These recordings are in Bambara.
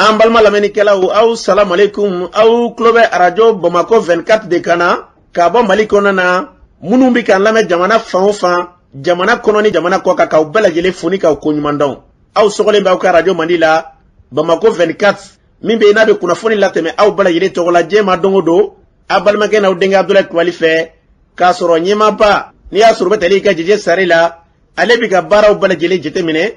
An balima lamɛnnikɛlaw, aw salamalekun. Aw tulo bɛ Arajo Bamakɔ 24 de kan na k'a bɔ Mali kɔnɔna na. Minnu bɛ k'an lamɛn jamana fan o fan, jamana kɔnɔ ni jamana kɔ kan, k'aw bɛɛ lajɛlen fo ni k'aw koɲuman dɔn. Aw sɔgɔlen bɛ aw ka arajo mandi la, Bamakɔ 24, min bɛ yen n'a bɛ kunnafoni latɛmɛ aw bɛɛ lajɛlen tɔgɔ la diɲɛ ma don o don, aw balimakɛ n'aw denkɛ Abudulayi Kulubali fɛ, k'a sɔrɔ ɲɛmaaba n'i y'a sɔrɔ bɛ tali i ka Jɛjɛ Sari la, ale bɛ ka baaraw bɛɛ lajɛlen jateminɛ,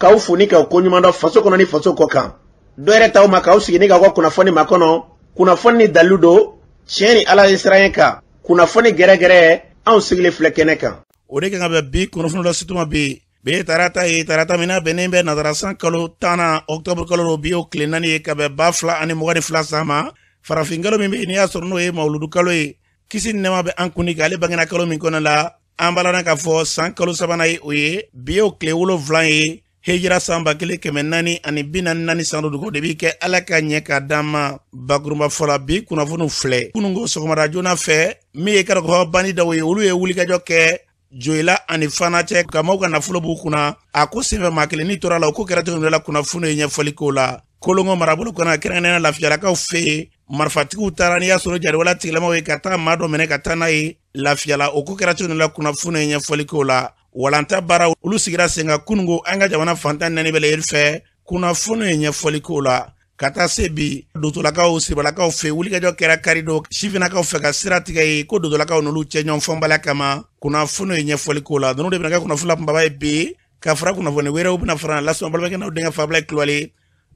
k'aw fo ni k'aw koɲuman dɔn faso kɔnɔ ni faso kɔ kan. Dɔ yɛrɛ t'aw ma k'aw sigi ni k'aw ka kunnafoni makɔnɔ. Kunnafoni ni dalilu don, tiɲɛ ni Ala ye siran kan, kunnafoni gɛrɛgɛrɛ, anw sigilen filɛ kɛnɛ kan. O de kan ka bɛn bi kunnafoni la situma bi. Bi ye tarata ye, tarata min n'a bɛnnen bɛ nazara san kalo 10nan, octobre kalo don, bi o tile 4 ye ka bɛn 2022 san ma. Farafin kalo min bɛ yen n'i y'a sɔrɔ n'o ye mawuludu kalo ye, kisi ni nɛɛma bɛ an kundi kan, ale bangena kalo min kɔnɔ la, an b'a lana k'a fɔ san kalo sabanan ye o ye. Bi ye o tile 7 ye, hijira san 1444 san dugu de bi kɛ. Ala ka ɲɛ k'a d'an ma. Bakurunba fɔla, bi kunnafoniw filɛ. Kununko sɔgɔmada joona fɛ, min ye karakɔ bandi dɔw ye, olu ye wulikajɔ kɛ Joyila ani Fana cɛ, ka maaw ka nafolo b'u kunna. A ko senfɛ, maa kelen ni tora la. O ko kɛra cogo min la, kunnafoni ye ɲɛfɔli k'o la. Kolongo marabolo kɔnɔ, kɛrɛnkɛrɛnnenya Lafiyalakaw fɛ yen, marifatigiw taara n'i y'a sɔrɔ jariwala tigilamaw ye, ka taa maa dɔ minɛ ka taa n'a ye Lafiyala. O ko kɛra cogo min la, kunnafoni ye ɲɛfɔli k'o la. Walanta baara, olu sigira sen kan kununko an ka jamana fantan naani bɛɛ lajɛlen fɛ, kunnafoni ye ɲɛfɔli k'o la. Ka taa se bi, dotolakaw, siribalakaw fɛ, wulikajɔ kɛra kari don sifinnakaw fɛ ka sira tigɛ ye ko dotolakaw n'olu cɛ ɲɔgɔn fɔnbaliya kama, kunnafoni ye ɲɛfɔli k'o la. Ninnu de bɛna kɛ kunnafoni la kunbaba ye bi, ka fara kunnafoni wɛrɛw bɛna fara lasɔn balimakɛ n'aw denkɛ Fabulayi Kulubali.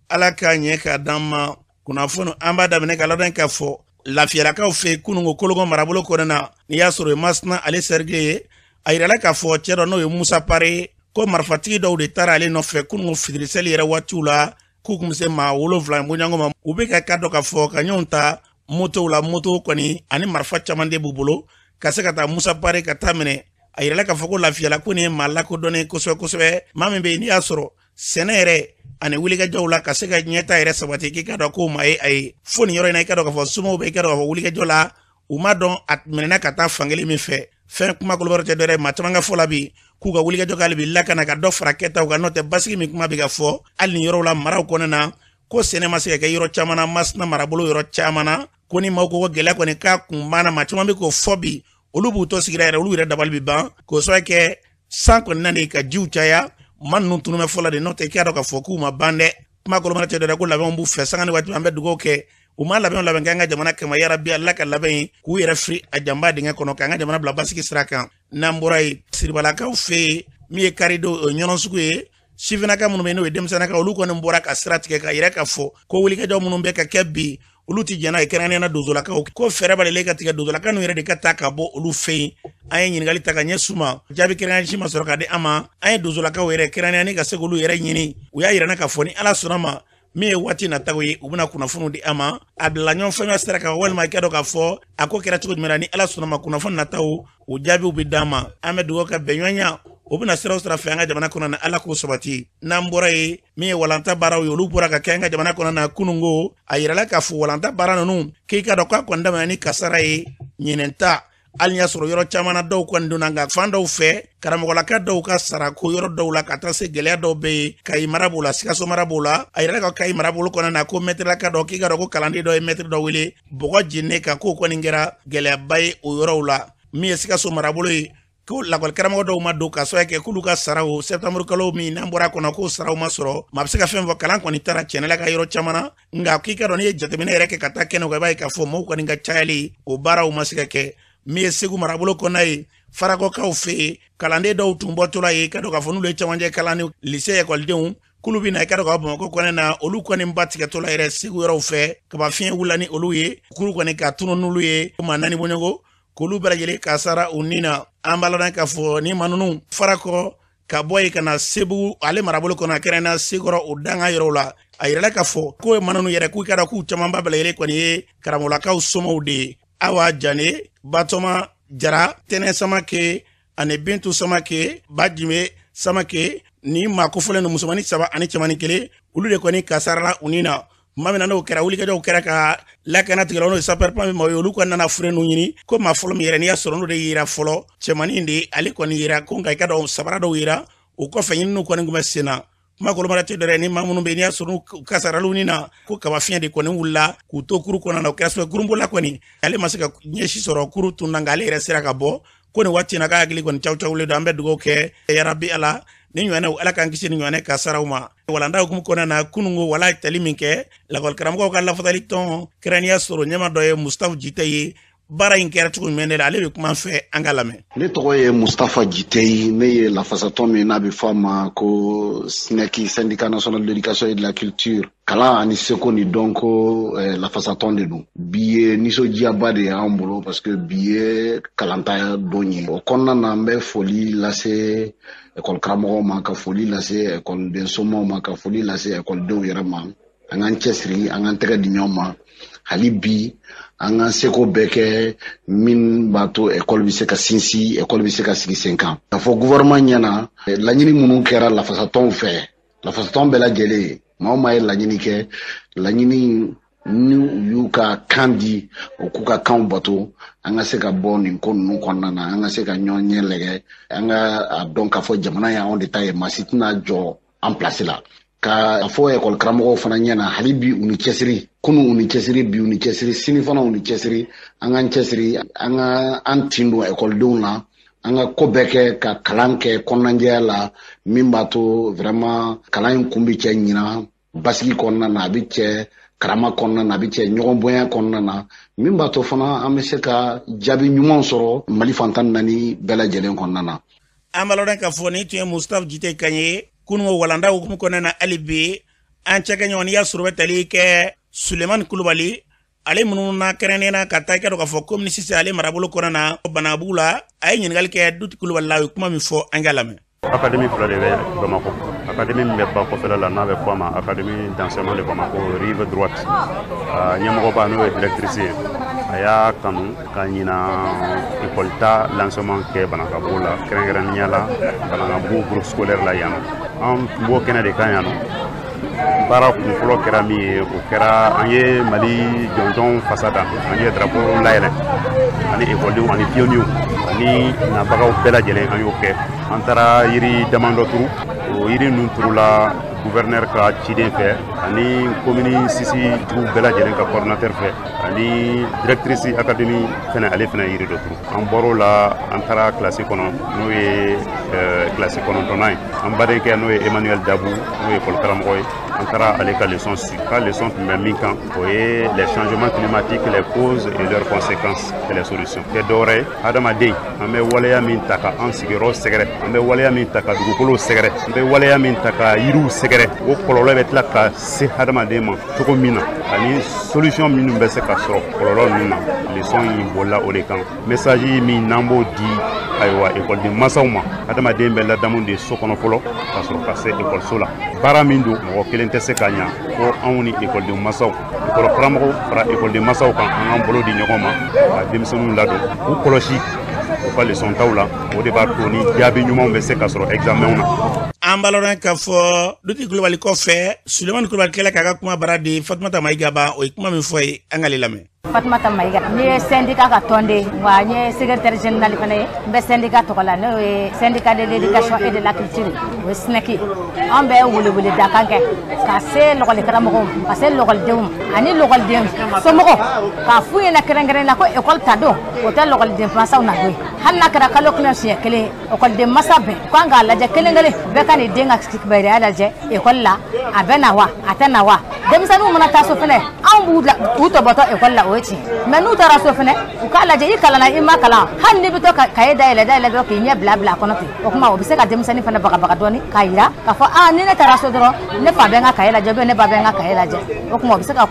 Ala k'a ɲɛ k'a d'an ma. Kunnafoni an b'a daminɛ ka ladɔn k'a fɔ Lafiyalakaw fɛ kununko Kolongo marabolo kɔnɔna na, n'i y'a sɔrɔ Masina ale sɛrige ye, a yirala k'a fɔ cɛ dɔ n'o ye Musa Pare, ko marifatigi dɔw de taara ale nɔfɛ kununko fitirisɛli yɛrɛ waatiw la, k'u kun bɛ se maa 7 bɔɲɔgɔn ma. U bɛ ka ka dɔn k'a fɔ ka ɲɔgɔn ta motow la, moto kɔni ani marifa caman de b'u bolo ka se ka taa Musa Pare ka taa minɛ. A yirala k'a fɔ ko Lafiyala ko nin ye maa lakodɔnnen kosɛbɛ kosɛbɛ, maa min bɛ yen n'i y'a sɔrɔ sɛnɛ yɛrɛ ani wulikajɔw la ka se ka ɲɛta yɛrɛ sabati, k'i ka dɔn k'o maa ye a ye fo nin yɔrɔ in na. I ka dɔn k'a fɔ somaw bɛ, i ka dɔn k'a fɔ wulikajɔ la, u m'a dɔn a minɛna ka taa fankelen min fɛ. Fɛn kuma kolobaro tɛ dɔwɛrɛ, maa caman ka fɔ la bi k'u ka wulikajɔ k'ale bi lakana ka dɔ fara kɛtaw kan, n'o tɛ basigi min kuma bɛ ka fɔ hali nin yɔrɔw la maraw kɔnɔna na, ko sɛnɛ ma se ka kɛ yɔrɔ caman na, Masina marabolo yɔrɔ caman na, ko ni maaw ko ko gɛlɛya kɔni k'a kun banna, maa caman bɛ k'o fɔ bi, olu b'u to sigira yɛrɛ, olu yɛrɛ dabali bɛ ban, k'o sababu kɛ san kɔni na de ka jiw caya, maa ninnu tunun bɛ fɔlɔ de, n'o tɛ i k'a dɔn k'a fɔ k'u ma ban dɛ. Kuma kolomana tɛ dɔwɛrɛ, ko labɛnw b'u fɛ sanga ni waati, an bɛ dugawu kɛ u ma labɛnw labɛn k'an ka jamana kama, yarabi Ala ka labɛn ye k'u yɛrɛ firi a janba dingɛ kɔnɔ, k'an ka jamana bila basigi sira kan. N'an bɔra yen, Siribalakaw fɛ yen, min ye karidon o ye ɲɔnɔ sugu ye, sifinnaka minnu bɛ yen n'o ye denmisɛnninka, olu kɔni bɔra ka sira tigɛ ka yɛrɛ k'a fɔ ko wulikajɔ minnu bɛ ka kɛ bi, olu ti jɛn n'a ye, kɛrɛnkɛrɛnnenya la dozolakaw, ko fɛɛrɛ b'ale ka tigɛ dozolaka ninnu yɛrɛ de ka taa ka bɔ olu fɛ yen. An ye ɲininkali ta ka ɲɛsin u ma, jaabi kɛrɛnkɛrɛnnen si ma sɔrɔ ka di an ma. An ye dozolakaw yɛrɛ kɛrɛnkɛrɛnnenya ni ka se k'olu yɛrɛ ɲini, u y'a yira n na k'a fɔ ni Ala sɔnna ma, min ye waati nataw ye, u bɛna kunnafoniw di an ma. A bilala ɲɔgɔn faamuya sira kan walima i k'a dɔn k'a fɔ a ko kɛra cogo jumɛn na, ni Ala sɔnna ma, kunnafoni nataw o jaabiw bɛ d'an ma. An bɛ dugawu kɛ bɛnɲɔgɔnya o bɛna siraw sira fɛ an ka jamana kɔnɔ na, Ala k'o sabati. N'an bɔra yen, min ye walanta baaraw ye, olu bɔra ka kɛ an ka jamana kɔnɔ na kununko. A yirala k'a fɔ walanta baara ninnu, k'i k'a dɔn k'a kɔni daminɛ ni kasara ye ɲinɛn ta, hali y'a sɔrɔ yɔrɔ caman na dɔw kɔni donna, nka fan dɔw fɛ karamɔgɔlaka dɔw ka sarako yɔrɔ dɔw la, ka taa se gɛlɛya dɔw bɛ yen. Kayi mara b'o la, Sikaso mara b'o la. A yɛrɛ ka Kayi marabolo kɔnɔna na, ko mɛtɛrɛlaka dɔ, k'i ka dɔn ko kalanden dɔ ye mɛtɛrɛ dɔ wele bɔgɔ jeninen kan, k'o kɔni kɛra gɛlɛyaba ye o yɔrɔw la. Min ye Sikaso marabolo ye, ko lakɔlikaramɔgɔ dɔw ma don ka sababu kɛ k'olu ka saraw sɛtanburu kalo min n'an bɔra kɔnɔ, k'o saraw ma sɔrɔ. Maa bɛ se ka fɛn fɔ, kalan kɔni taara cɛnɛla ka yɔrɔ caman na, nka k'i ka dɔn n'i ye jateminɛ yɛrɛ kɛ ka taa kɛnɛ kan, i b'a ye k'a fɔ maaw kɔni ka cayali o baaraw ma se ka kɛ. Min ye Segu marabolo kɔnɔna ye, Farakɔkaw fɛ yen, kalanden dɔw tun bɔtɔla ye, ka dɔn k'a fɔ n'olu ye camancɛ kalan ni lise ekɔlidenw, k'olu bɛ na i ka dɔn k'a Bamakɔ kɔnɛ na, olu kɔni ba tigɛtɔla yɛrɛ Segu yɔrɔw fɛ, kaba fiɲɛ wulila ni olu ye, k'olu kɔni ka tunun n'olu ye, maa 4 bɔɲɔgɔn, k'olu bɛɛ lajɛlen kasara u ni na. An b'a ladɔn k'a fɔ ni maa ninnu Farakɔ ka bɔ yen ka na Segu ale marabolo kɔnɔ, a kɛrɛnkɛrɛnnenya Sekɔrɔ o danga yɔrɔw la, a yirala k'a fɔ k'o ye maa ninnu yɛrɛ, k'u ka dɔn k'u camanba bɛɛ lajɛlen kɔni ye karamɔgɔlakaw somɔgɔw de ye. Awa Jane, Batɔma Jara, Tɛnɛ Samake ani Bintu Samake, Bajime Samake, ni maa kofɔlen don, musomannin 3 ani cɛmannin 1, olu de kɔni kasarala u ni na. Tuma min na n'o kɛra, wulikajɔw kɛra ka lakana tigɛlaw, n'o ye sapeur pompier maaw ye, olu kɔni nana fure ninnu ɲini, ko maa fɔlɔ min yɛrɛ n'i y'a sɔrɔ n'o de yera fɔlɔ, cɛmannin de ale kɔni yera, ko nka i ka dɔn sabara dɔw yera o kɔfɛ, ɲininiw kɔni tun bɛ sen na. Kuma kolomara tɛ dɔrɔn ni maa minnu bɛ yen n'i y'a sɔrɔ u kasaraliw ni na ko kaba fiɲɛ de kɔni wulila k'u to kuru kɔnɔna na, o kɛra sababu kurunbola kɔni ale ma se ka ɲɛsi sɔrɔ, kuru tunna, nka ale yɛrɛ sera ka bɔ. Ko nin waati in na k'a hakili kɔni cawucawulen don. An bɛ dugawu kɛ yarabi Ala ni ɲɔgɔnɛ, Ala k'an kisi ni ɲɔgɔnɛ kasaraw ma. Walanda hukumu kɔnɔna na, kununko wala tali min kɛ lakɔli karamɔgɔw ka lafasali tɔn kɛrɛnkɛrɛnnenya sɔrɔ ɲɛma dɔ ye Mustafa Jite ye. Baara in kɛra cogo jumɛn de la, ale bɛ kuma fɛ, an ka lamɛn. Ne tɔgɔ ye Mustafa Jiteyi, ne ye lafasatɔn min n'a bɛ fɔ a ma ko SNEC, Syndicat national de l'éducation et de la culture, kalan ani seko ni dɔnko lafasatɔn de don. Bi ye nisɔndiyaba de ye anw bolo, parce que bi ye kalanta don ye. O kɔnɔna na, an bɛ foli lase ekɔli karamɔgɔw ma, ka foli lase ekɔliden somɔgɔw ma, ka foli lase ekɔlidenw yɛrɛ ma. An k'an cɛsiri, an k'an tɛgɛ di ɲɔgɔn ma, hali bi an k'an seko bɛɛ kɛ min b'a to ekɔli bɛ se ka sinsin, ekɔli bɛ se ka sigi sen kan. K'a fɔ gouvernement ɲɛna, laɲini minnu kɛra lafasatɔnw fɛ, lafasatɔn bɛɛ lajɛlen, maa o maa ye laɲini kɛ, laɲini ni u y'u ka kan di, u k'u ka kanw bato, an ka se ka bɔ nin ko ninnu kɔnɔna na, an ka se ka ɲɔgɔn ɲɛ lajɛ, an ka a dɔn k'a fɔ jamana y'anw de ta ye, maa si tɛna jɔ an place la. Ka fɔ ekɔli karamɔgɔw fana ɲɛna, hali bi u ni cɛsiri, kunu u ni cɛsiri, bi u ni cɛsiri, sini fana u ni cɛsiri. An k'an cɛsiri, an ka an tin don ekɔlidenw na, an ka ko bɛɛ kɛ ka kalan kɛ kɔnɔnajɛya la, min b'a to vraiment kalan in kun bɛ cɛ ɲinan basigi kɔnɔna na, a bɛ cɛ karama kɔnɔna na, a bɛ cɛ ɲɔgɔn bonya kɔnɔna na, min b'a to fana an bɛ se ka jaabi ɲumanw sɔrɔ Mali fantan naani bɛɛ lajɛlen kɔnɔna na. An b'a lɔn k'a fɔ nin tun ye Mustafa Jite kan ye kununko walanda hukumu kɔnɔna na. Hali bi an cɛkɛɲɔgɔn, n'i y'a sɔrɔ bɛ tali kɛ Sulemani Kulubali, ale minnu na kɛrɛnkɛrɛnnenya na ka taa i ka dɔn k'a fɔ commune six ale marabolo kɔnɔna na Banabugu la, a ye ɲininkali kɛ Duti Kulubali la, o ye kuma min fɔ, an ka lamɛn. Académie fila de bɛ Bamakɔ. Académie min bɛ ba kɔfɛla la, n'a bɛ fɔ a ma Académie d'enseignement de Bamako rive droite, ɲɛmɔgɔba n'o ye directrice ye, a y'a kanu ka ɲina école ta lancement kɛ Banankabugu la, kɛrɛnkɛrɛnnenya la Banankabugu groupe scolaire la yan nɔ. An tun b'o kɛnɛ de kan yan nɔ. Baara kunfɔlɔ kɛra min ye, o kɛra an ye Mali jɔnjɔn fasa da, an ye drapeau layɛlɛ ani ekɔlidenw ani pionniers ani nabagaw bɛɛ lajɛlen, an y'o kɛ. An taara yiri damadɔ turu, o yiri ninnu turula gouverneur ka ciden fɛ ani commune six tigiw bɛɛ lajɛlen ka coordinateur fɛ ani directrice académie fɛnɛ, ale fɛnɛ yiri dɔ turu. An bɔr'o la, an taara kilasi kɔnɔ, n'o ye kilasi 9nan ye. An badenkɛ n'o ye Emmanuel Dabu, n'o ye école karamɔgɔ ye, an taara ale ka leçon su ka leçon tun bɛ min kan, o ye les changements climatiques, les causes et leurs conséquences et les solutions. Tɛ dɔwɛrɛ ye, hadamaden an bɛ waleya min ta ka an sigiyɔrɔ sɛgɛrɛ, an bɛ waleya min ta ka dugukolo sɛgɛrɛ, an bɛ waleya min ta ka yiriw sɛgɛrɛ, o kɔlɔlɔ bɛ tila ka se hadamaden ma cogo min na, ani solution minnu bɛ se ka sɔrɔ kɔlɔlɔ ninnu na. Leçon in bolila o de kan. Message min n'an b'o di, ayiwa, ekɔliden masaw ma, hadamaden bɛ ladamu de so kɔnɔ fɔlɔ ka sɔrɔ ka se ekɔliso la. Baara min don, mɔgɔ kelen tɛ se ka ɲa fo anw ni ekɔliden masaw, ekɔli karamɔgɔw fara ekɔliden masaw kan, an k'an bolo di ɲɔgɔn ma ka denmisɛnninw ladon, k'u kɔlɔsi u ka leçon taw la. O de b'a to ni jaabi ɲumanw bɛ se ka sɔrɔ examenw na. An b'a lɔn k'a fɔ Duti Kulubali kɔfɛ, Sulemani Kulubali kɛlen k'a ka kuma bara di Fatumata Mayiga ba, o ye kuma min fɔ ye, an k'ale lamɛn. Fatumata Mayiga, ne ye syndicat ka tɔnden wa n ye secrétaire général fana ye. N bɛ syndicat tɔgɔ la, n'o ye Syndicat de l'éducation et de la culture, o ye SNEC. An bɛ welewele dakan kɛ ka se lɔgɔli karamɔgɔw ma, ka se lɔgɔlidenw ma ani lɔgɔliden somɔgɔw, k'a f'u ɲɛna kɛrɛnkɛrɛn la ko ekɔli ta don, o tɛ lɔgɔliden mansaw na don ye. Hali n'a kɛra kalo kelen siɲɛ kelen, ekɔliden masa bɛɛ kan k'a lajɛ kelen kelen bɛɛ ka nin den ka kibaruya lajɛ ekɔli la, a bɛ na wa, a tɛ na wa. Denmisɛnninw mana taa so fɛnɛ, anw b'u u tɔbɔtɔ ekɔli la, o ye tiɲɛ, mɛ n'u taara so fɛnɛ, u k'a lajɛ i kalanna, i ma kalan. Hali n'i bɛ to ka kaye dayɛlɛ dayɛlɛ dɔrɔn k'i ɲɛ bila bila a kɔnɔ ten, o tuma o bɛ se ka denmisɛnnin fana bagabaga dɔɔni, k'a yira k'a fɔ aa, ni ne taara so dɔrɔn, ne fa bɛ n ka kaye lajɛ, ne ba bɛ n ka kaye lajɛ. O tuma o bɛ se ka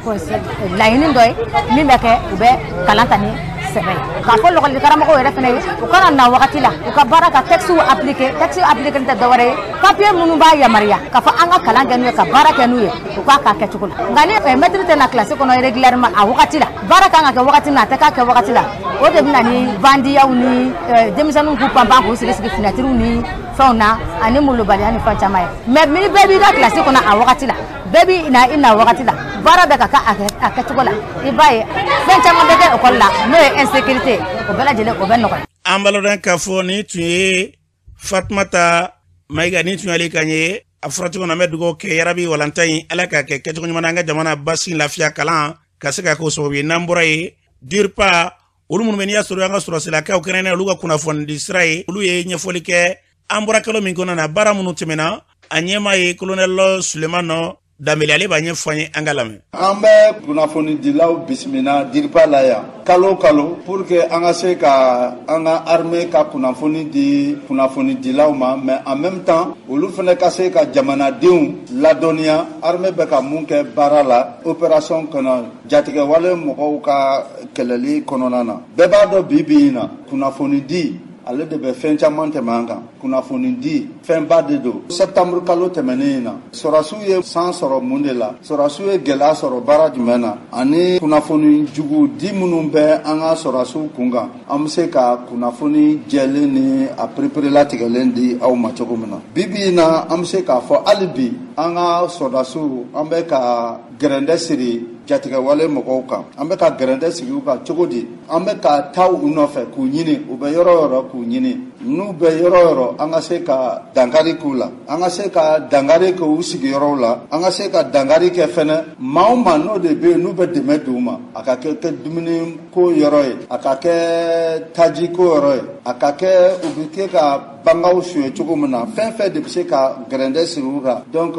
laɲini dɔ ye min bɛ kɛ u bɛ kalan ta ni sɛbɛ ye. K'a fɔ lɔgɔli karamɔgɔw yɛrɛ fana ye, u kana na wagati la, u ka baara ka texte appliquer. Texte appliquer tɛ dɔwɛrɛ ye, papier minnu b'a yamaruya k'a fɔ an ka kalan kɛ n'u ye, ka baara kɛ n'u ye, u k'a k'a kɛcogo la. Nka ni maître tɛ na kilasi kɔnɔ régulièrement a wagati la, baara kan ka kɛ wagati min na, a tɛ k'a kɛ wagati la, o de bɛ na ni bandiyaw ni denmisɛnninw k'u panpan k'u sigi sigi fenêtres ni fɛnw na ani molobaliya ni fɛn caman ye. Mɛ ni bɛɛ b'i ka kilasi kɔnɔ a wagati la, bɛɛ b'i na i na wagati la, baara bɛ ka kɛ a kɛcogo la, i b'a ye fɛn caman bɛ kɛ ekɔli la n'o ye insécurité, o bɛɛ lajɛlen o bɛ nɔgɔya. An b'a lɔn k'a fɔ nin tun ye Fatumata Mayiga, nin tun y'ale kan ye. A fɔra cogo na, an bɛ dugawu kɛ yarabi walanta in, Ala k'a kɛ kɛcogo ɲuman na, an ka jamana basi, lafiya, kalan ka se ka k'o sababu ye. N'an bɔra yen, DIRPA, olu minnu bɛ n'i y'a sɔrɔ an ka sɔrɔsilakaw, kɛrɛnkɛrɛnnenya olu ka kunnafonidi sira ye, olu ye ɲɛfɔli kɛ an bɔra kalo min kɔnɔ na, baara minnu tɛmɛna. A ɲɛmaa ye kolonɛli Sulemani Danbele, ale b'a ɲɛfɔ an ye, an ka lamɛn. An bɛ kunnafonidilaw bisimila DIRPA la yan kalo kalo pour que an ka se ka an ka armée ka kunnafoni di kunnafonidilaw ma, mais en même temps olu fana ka se ka jamanadenw ladɔnniya armée bɛ ka mun kɛ baara la opération kɔnɔ, jatigɛwale mɔgɔw ka kɛlɛli kɔnɔna na. Bɛɛ b'a dɔn, bi bi in na, kunnafonidi ale de bɛ fɛn caman tɛmɛ an kan. Kunnafoni di fɛnba de don. Septembre kalo tɛmɛnen in na, sɔrɔsiw ye san sɔrɔ mun de la, sɔrɔsiw ye gɛlɛya sɔrɔ baara jumɛn na, ani kunnafoni jugu di minnu bɛ an ka sɔrɔsiw kun kan, an bɛ se ka kunnafoni jɛlen ni a pereperelatigɛlen di aw ma cogo min na. Bi bi in na, an bɛ se k'a fɔ hali bi an ka sɔrɔdasiw, an bɛ ka gɛrɛndɛ siri jatigɛwale mɔgɔw kan. An bɛ ka gɛrɛndɛ sigi u kan cogo di? An bɛ ka taa u nɔfɛ k'u ɲini, u bɛ yɔrɔ o yɔrɔ k'u ɲini, n'u bɛ yɔrɔ o yɔrɔ, an ka se ka dankari k'u la, an ka se ka dankari kɛ u sigiyɔrɔw la, an ka se ka dankari kɛ fɛnɛ maa o maa n'o de bɛ yen n'u bɛ dɛmɛ d'u ma, a ka kɛ dumuni ko yɔrɔ ye, a ka kɛ taji ko yɔrɔ ye, a ka kɛ u bɛ kɛ ka bangaw suɲɛ cogo min na, fɛn fɛn de bɛ se ka gɛrɛndɛ siri u kan. Donc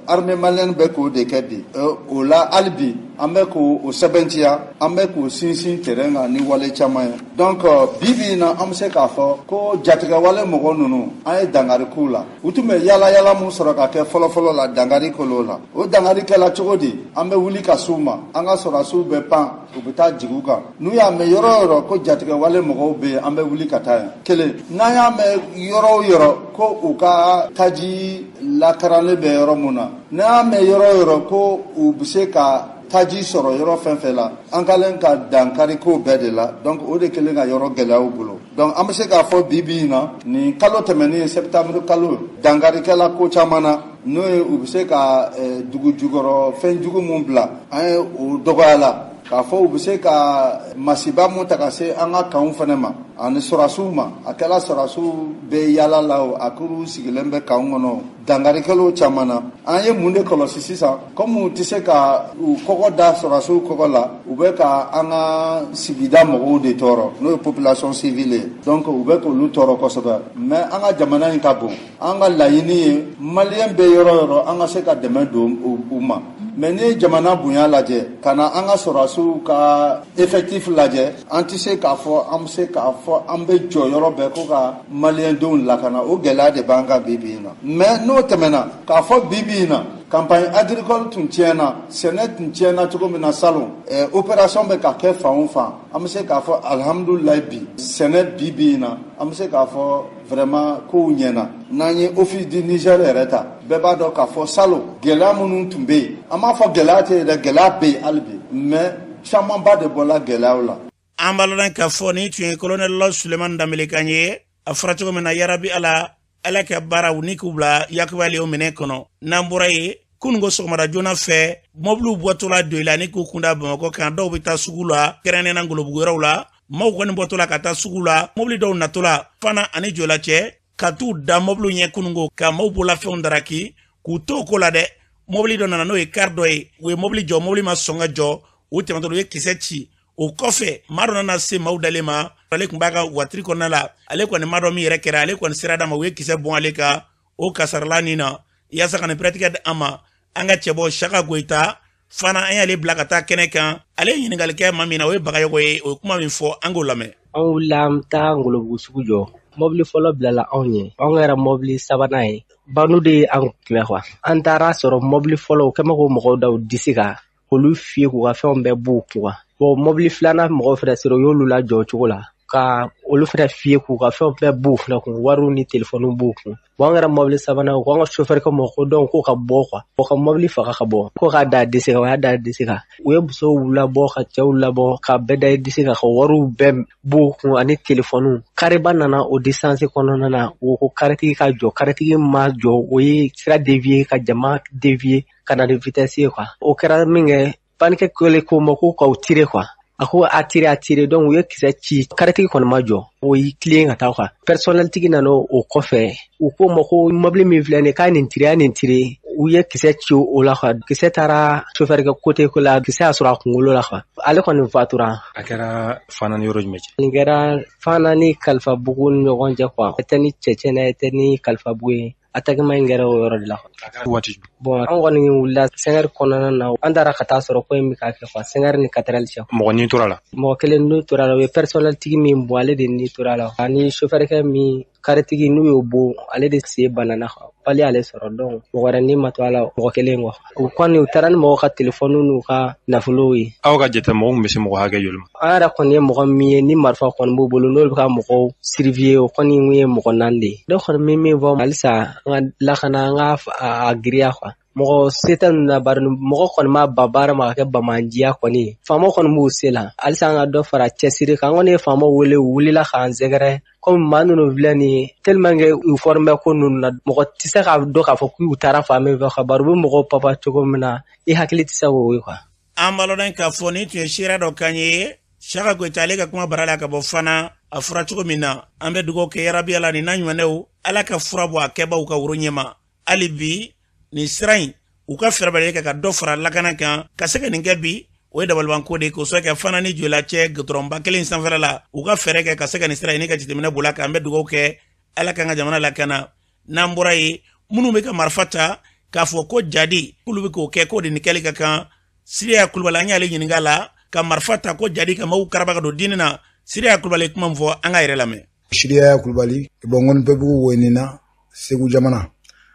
armée malienne bɛ k'o de kɛ bi. O la, hali bi an bɛ k'o sɛbɛntiya, an bɛ k'o sinsin terrain kan ni wale caman ye. Donc bi bi in na, an bɛ se k'a fɔ ko jatigɛwale mɔgɔ ninnu, an ye dankari k'u la. U tun bɛ yala yala mun sɔrɔ ka kɛ fɔlɔfɔlɔ la, dankari k'olu la. O dankari kɛla cogo di? An bɛ wuli ka s'u ma, an ka sɔrɔdasiw bɛ pan, u bɛ taa jigin u kan. N'u y'a mɛn yɔrɔ o yɔrɔ ko jatigɛwale mɔgɔw bɛ yen, an bɛ wuli ka taa yen. Kelen, n'an y'a mɛn yɔrɔ o yɔrɔ ko u ka taji lakarannen bɛ yɔrɔ mun na, n'an y'a mɛn yɔrɔ o yɔrɔ ko u bɛ se ka taji sɔrɔ yɔrɔ fɛn fɛn la, an kɛlen ka dankari ko bɛɛ de la. Donc o de kɛlen ka yɔrɔ gɛlɛya u bolo. Donc an bɛ se k'a fɔ bi bi in na, nin kalo tɛmɛnen, septembre kalo, dankarikɛla ko caman na, n'o ye u bɛ se ka dugu jukɔrɔ fɛn jugu mun bila, an ye o dɔgɔya la. K'a fɔ u bɛ se ka masiba mun ta ka se an ka kanw fana ma ani sɔrɔsiw ma, a kɛla sɔrɔsiw bɛ yaala la o, a kuru sigilen bɛ kanw kɔnɔ, dankarikɛlaw caman na. An ye mun de kɔlɔsi sisan? Komi u tɛ se ka u kɔgɔ da sɔrɔsiw kɔgɔ la, u bɛ ka an ka sigida mɔgɔw de tɔɔrɔ, n'o ye population civile ye. Donc u bɛ k'olu tɔɔrɔ kosɛbɛ. Mais an ka jamana in ka bon, an ka laɲini ye maliyɛn bɛ yɔrɔ o yɔrɔ, an ka se ka dɛmɛ don u ma. Mais n'i ye jamana bonya lajɛ ka na an ka sɔrɔsiw ka effectif lajɛ, an tɛ se k'a fɔ an bɛ se k'a fɔ an bɛ jɔ yɔrɔ bɛɛ ko ka maliyɛndenw lakana. O gɛlɛya de b'an kan bi bi in na. Mais n'o tɛmɛna, k'a fɔ bi bi in na, campagne agricole tun tiɲɛna, sɛnɛ tun tiɲɛna cogo min na salon, opération bɛ ka kɛ fan o fan, an bɛ se k'a fɔ alihamudulilayi, bi sɛnɛ, bi bi in na, an bɛ se k'a fɔ vraiment kow ɲɛna. N'an ye Office du Niger yɛrɛ ta, bɛɛ b'a dɔn k'a fɔ salon gɛlɛya minnu tun bɛ yen, an b'a fɔ gɛlɛya tɛ yen dɛ, gɛlɛya bɛ yen hali bi, mais camanba de bɔla gɛlɛyaw la. An b'a lɔn k'a fɔ ni tun ye kolonɛli Sulemani Danbele kan ye. A fɔra cogo min na, yarabi Ala, Ala ka baaraw ni k'u bila yakubali o minɛ kɔnɔ. N'an bɔra yen, kununko sɔgɔmada joona fɛ, mɔbiliw bɔtɔla don i la ni k'u kunda Bamakɔ kan, dɔw bɛ taa sugu la, kɛrɛnkɛrɛnnenya Ngolobugu yɔrɔw la. Maaw kɔni bɔtɔ la ka taa sugu la, mɔbili dɔw natɔ la Fana ani Joyila cɛ, ka t'u da mɔbiliw ɲɛ kununko ka maaw bololafɛnw daraki k'u to o ko la dɛ. Mɔbili dɔ nana, n'o ye kari dɔ ye, u ye mɔbili jɔ, mɔbili ma sɔn ka jɔ. U tɛmɛtɔ, u ye kisɛ ci. O kɔfɛ, maa dɔ nana se maaw dalen ma, ale tun b'a ka watiri kɔnɔna la. Ale kɔni ma dɔn min yɛrɛ kɛra, ale kɔni sera d'a ma, u ye kisɛ bɔn ale kan o kasarala nin na. Yaasa ka nin pɛrɛtigɛ di an ma, an ka cɛbɔ Saka Goyita fana, an y'ale bila ka taa kɛnɛ kan. Ale ye ɲininkali kɛ maa min na, o ye Bagayogo ye. O ye kuma min fɔ, an k'o lamɛn. An wulila, an bɛ taa Ngolobugu sugu jɔ. Mɔbili fɔlɔ bilala anw ɲɛ, anw kɛra mɔbili sabanan ye. Banu de ye an kunbɛn kuwa. An taara sɔrɔ mɔbili fɔlɔ u kɛn bɛ k'o mɔgɔw da u disi kan, k'olu fiyɛ, k'u ka fɛnw bɛɛ b'u kun kuwa. Bon, mɔbili filanan mɔgɔw fɛnɛ sera, u y'olu lajɔ o cogo la ka olu fɛnɛ fiyɛ, k'u ka fɛnw bɛɛ b'u fɛnɛ kun, wariw ni telefɔniw b'u kun. Bon, an kɛra mɔbili sabanan, u ko an ka sofɛrikɛ ma ko donc ko ka bɔ kuwa, o ka mɔbili faga ka bɔ, ko k'a da disi kan. O y'a da disi kan, u ye musow labɔ ka cɛw labɔ ka bɛɛ da disi kan, ka wariw bɛɛ b'u kun ani telefɔniw. Kariba nana o distance kɔnɔna na, o ko karitigi ka jɔ, karitigi ma jɔ, o ye sira dévier ka jama dévier ka na ni vitesse ye kuwa. O kɛra min kɛ, panikɛ kɛlen ko ma ko k'aw tirer kuwa. A ko a tiré a tiré, donc u ye kisɛ ci, karitigi kɔni ma jɔ, o y'i tilen ka taa quoi. Personnel tigi nana o kɔfɛ, u ko ma ko mobili min filɛ nin ye, k'a nin tiré, a nin tiré. U ye kisɛ ci o la quoi. Kisɛ taara chauffeur kɛ côté ko la, kisɛ y'a sɔrɔ a kunkolo la quoi. Ale kɔni fatura. A kɛra Fana ni yɔrɔ jumɛn cɛ? Nin kɛra Fana ni Kalifabugu ni ɲɔgɔn cɛ quoi. E tɛ ni cɛcɛn na, e tɛ ni Kalifabugu ye. Attaque in kɛra o yɔrɔ de la. Waati jumɛn? Bon, an kɔni wulila 5 heures kɔnɔna na, an taara ka taa sɔrɔ ko in bɛ ka kɛ quoi, 5 heures ni 4 heures cɛ. Mɔgɔ ni tora la? Mɔgɔ kelen n'u tora la, o ye personnel tigi min bɔ, ale de ni tora la. Ani chauffeur kɛ min karitigi n'u y'o bon, ale de sen banana quoi. Pali ale sɔrɔ, donc mɔgɔ wɛrɛ ni ma to a la, mɔgɔ kelen quoi. U kɔni u taara ni mɔgɔw ka téléphone n'u ka nafolow ye. Aw ka jate mɔgɔ min bɛ se mɔgɔ hakɛ joli ma? An yɛrɛ kɔni ye mɔgɔ min ye ni marifa kɔni b'u bolo, n'olu bɛ ka mɔgɔw surveiller, o kɔni ye mɔgɔ 4 de ye. Ne kɔni min fɔ halisa, an ka lakana, an ka a giriya quoi. Mɔgɔ se tɛ ninnu na, bari mɔgɔ kɔni ma ban baara ma ka kɛ bamanjiya kɔni ye. Faamaw kɔni b'u se la, halisa an ka dɔ fara cɛsiri kan. An kɔni ye faamaw wele, u wulila k'an sɛgɛrɛ. Komi maa ninnu filɛ nin ye, tellement que u formé ko ninnu na, mɔgɔ tɛ se k'a dɔn k'a fɔ k'u taara fan min fɛ ka bari u bɛ mɔgɔw papa cogo min na, i hakili tɛ se k'o ye quoi. An b'a lɔn k'a fɔ nin tun ye seereya dɔ kan ye Saka Goyita ale ka kuma bara la ka bɔ Fana. A fɔra cogo min na, an bɛ dugawu kɛ yarabi la nin n'a ɲɔgɔnnaw, Ala ka fura bɔ a kɛbaw ka woro ɲɛma. Hali bi nin sira in, u ka fɛɛrɛ bɛɛ kɛ ka dɔ fara lakana kan ka se ka nin kɛ bi. O ye dabalibanko de ye k'o sɔrɔ kɛ Fana ni Joyila cɛ gudɔrɔnba kelen sanfɛla la. U ka fɛɛrɛ kɛ ka se ka nin sira in ka jateminɛ bolo kan. An bɛ dugawu kɛ Ala k'an ka jamana lakana. N'an bɔra yen, minnu bɛ ka marifa ta k'a fɔ ko jadi k'olu bɛ k'o kɛ, k'o de ni kɛli ka kan. Siriya Kulubali, an y'ale ɲininka la ka marifa ta ko jadi ka maaw karaba ka don diinɛ na. Siriya Kulubali kuma min fɔ, an ka yɛrɛ lamɛn. Siriya Kulubali, bɔ Ŋɔnipɛbugu Woyinina, Segu jamana.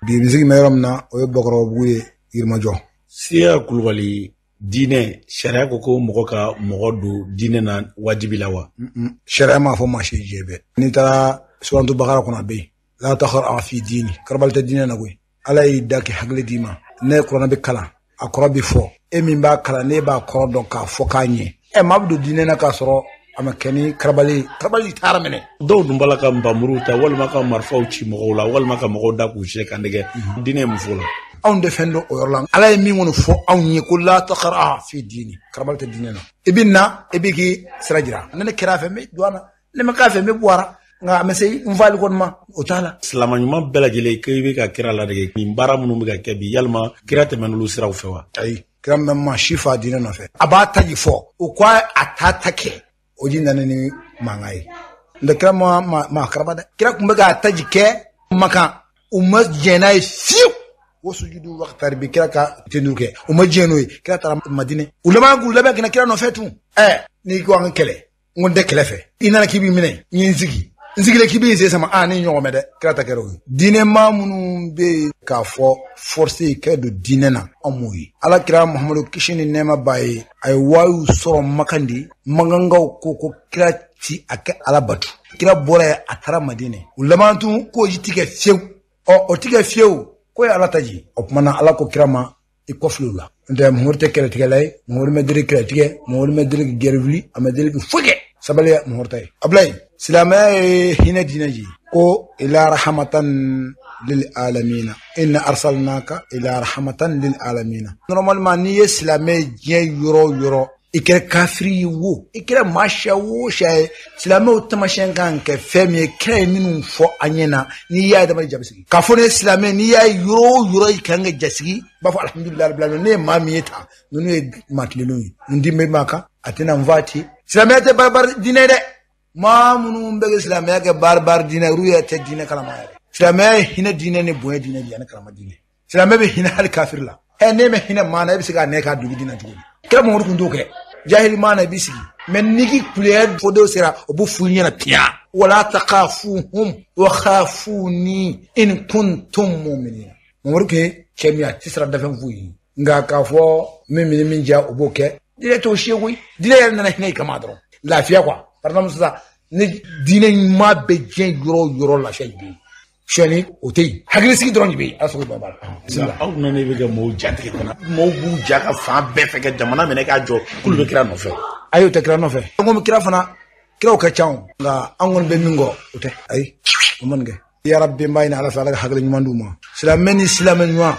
Bi n sigi bɛ yɔrɔ min na, o ye Bakɔrɔbabugu ye, Yirimajɔ. Siriya Kulubali, diinɛ sariya ko ko mɔgɔ ka mɔgɔ don diinɛ na wajibi la wa? Sariya m'a fɔ maa si jɛ bɛɛ. N'i taara Surantu Bakara kɔnɔ, a bɛ yen. La takhara fi diini, karabali tɛ diinɛ na koyi. Ala y'i da k'i hakili d'i ma. Ne kuranɛ bɛ kalan, a kɔrɔ bɛ fɔ. E min b'a kalan, ne b'a kɔrɔ dɔn k'a fɔ k'a ɲɛ. Ɛ maa bɛ don diinɛ na k'a sɔrɔ a ma kɛ ni karabali, karabali taara minɛ. Dɔw dun b'a la ka npanmuru ta walima ka marifaw ci mɔgɔw la walima ka mɔgɔw da k'u sɛ kan nɛgɛ. Diinɛ ye mun fɔ o la? Anw tɛ fɛn dɔn o yɔrɔ la. Ala ye min kɔni fɔ anw ye ko la takhara fi diini, karabali tɛ diinɛ na. I bɛ na, i bɛ k'i sira jira. Ne kɛra a fɛ, n bɛ don a na. Ne ma k'a fɛ, n bɛ bɔ a la. Nka a ma se n fali kɔni ma, o t'a la. Silama ɲuman bɛɛ lajɛlen k'i bɛ ka kira ladege, nin baara minnu bɛ ka kɛ bi, yalima kira tɛmɛn'olu siraw fɛ wa? Ayi, kira ma maa si fa diinɛ nɔfɛ. A b'a ta ji fɔ, o ko a t'a ta kɛ, o ji nana ni mankan ye. N tɛ kira ma karaba dɛ. Kira tun bɛ k'a taji kɛ Makan, u ma jɛn n'a ye fiyewu. O sujudu waqtari bi kira ka tendu kɛ, u ma jɛn n'o ye. Kira taara Madinɛ, u laban k'u labɛn ka na kira nɔfɛ tun. Ɛ n'i ko an ka kɛlɛ, n ko n tɛ kɛlɛ fɛ. I nana k'i b'i minɛ, n ye n sigi. N sigilen k'i b'i sen sama, a ni ɲɔgɔn mɛn dɛ. Kira ta kɛra o ye. Diinɛ maa minnu bɛ yen k'a fɔ forcé kɛ don diinɛ na, anw m'o ye. Ala kira Muhamadu kisi ni nɛɛma b'a ye, a ye wayu sɔrɔ Makan de. Makankaw ko kira ti a kɛ Ala bato. Kira bɔra yen, a taara Madinɛ. U laban tun k'o ji ti kɛ fiyewu. Ɔ o ti kɛ fiyewu, k'o ye Ala ta ji. O tuma na Ala ko kira ma, i kɔfili u la. N'o tɛ Muhamadu tɛ kɛlɛtigɛla ye, Muhamadu ma deli kɛlɛtigɛ, Muhamadu ma deli ka guerre wuli, a ma deli ka foyi kɛ. Sabali ya Muhamadu ta ye. Abulayi, silamɛya ye hinɛ diinɛ de ye. Ko ila rahmatan lil alamina, inna arsalnaka ila rahmatan lil alamina. Normalement n'i ye silamɛ diɲɛ yɔrɔ o yɔrɔ, i kɛra kafiri ye wo, i kɛra maa siya o siya ye, silamɛw taamasiyɛn kan ka kɛ fɛn min ye, kira ye minnu fɔ an ɲɛna, n'i y'a ye adamaden jaabi sigi. K'a fɔ ne ye silamɛ, n'i y'a ye yɔrɔ o yɔrɔ i kan ka jasigi, i b'a fɔ alihamudulilayi rabbil alamin, ne ye maa min ye tan, ninnu ye maa tilennenw ye, n den bɛ maa kan, a tɛna n fa ten. Silamɛya tɛ baribari diinɛ ye dɛ. Maa minnu bɛ ka silamɛya kɛ baribari diinɛ, olu yɛrɛ tɛ diinɛ kalama yɛrɛ. Silamɛya ye hinɛ diinɛ ni bonya diinɛ de ye, ani karama diinɛ. Silamɛ bɛ hinɛ hali kafiri la. Ɛ n'e ma hinɛ maa na, e bɛ se k'a nɛ k'a dugu diinɛ cogo di? Kira Mamadu tun t'o kɛ. Jahili maa na i b'i sigi. Mɛ n'i k'i kuleya fɔ sera, o b'o f'u ɲɛna piya. Wala takhafuhum wa khafuni in kuntum mu'minina. Mamadu tun ye cɛ min ye, a tɛ siran dafɛn foyi ye. Nka k'a fɔ min min min diya o b'o kɛ. Diinɛ t'o si ye koyi. Diinɛ yɛrɛ nana hinɛ i kama dɔrɔn. Lafiya quoi. Par exemple sisan, ni diinɛ ɲuman bɛ diɲɛ yɔrɔ o yɔrɔ, lafiya de bɛ yen. Suyɛnni o tɛ yen, hakilisigi dɔrɔn de bɛ yen. Ala sago bɛɛ b'a la. Aw nana i bɛ ka mɔgɔw jatigɛ ka na, mɔgɔw b'u ja ka fan bɛɛ fɛ ka jamana minɛ k'a jɔ k'olu bɛ kira nɔfɛ. Ayi, o tɛ kira nɔfɛ. An ko kira fana, kiraw ka ca o, nka an kɔni bɛ min kɔ o tɛ. Ayi, o ma nin kɛ. Yarabi n b'a ɲini Ala fɛ, Ala ka hakili ɲuman d'u ma. Silamɛ ni silamɛ ɲuman